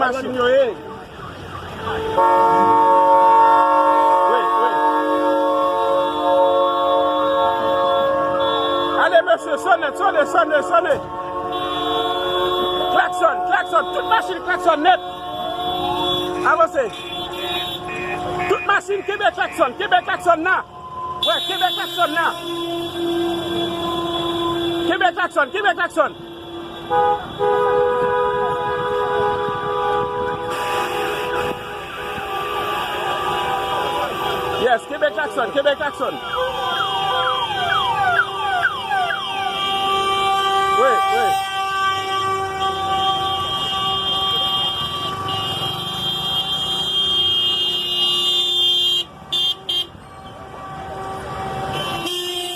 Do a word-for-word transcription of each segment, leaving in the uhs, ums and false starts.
Machin yo ye. Wi, wi. Ale, mesye, sonnen, sonnen, sonnen, sonnen. Klaksòn, klaksòn, tout machin klaksòn nèt. Avanse. Tout machin, kenbe klaksòn, kenbe klaksòn nan. Wè, kenbe klaksòn nan. Kenbe klaksòn, kenbe klaksòn. Yes, kenbe klaksòn, kenbe klaksòn. Wi, wi.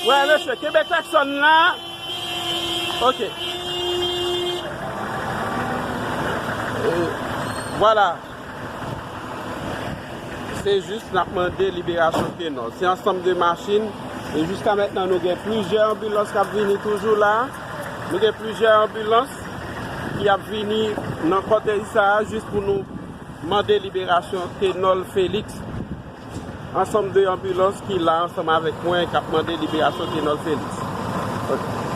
Wè, mesye, kenbe klaksòn la. Ok. E, vwala. Se jis n ap mande liberasyon Kenòl. Se ansanm de machin. E jiska mentnan, nou gen plizyè anbilans k ap vini toujou la. Nou gen plizyè anbilans ki ap vini nan kòtèj sa a jis pou nou mande liberasyon Kenòl Félix. Ansanm de anbilans ki la ansanm avèk mwen k ap mande liberasyon Kenòl Félix. Ok.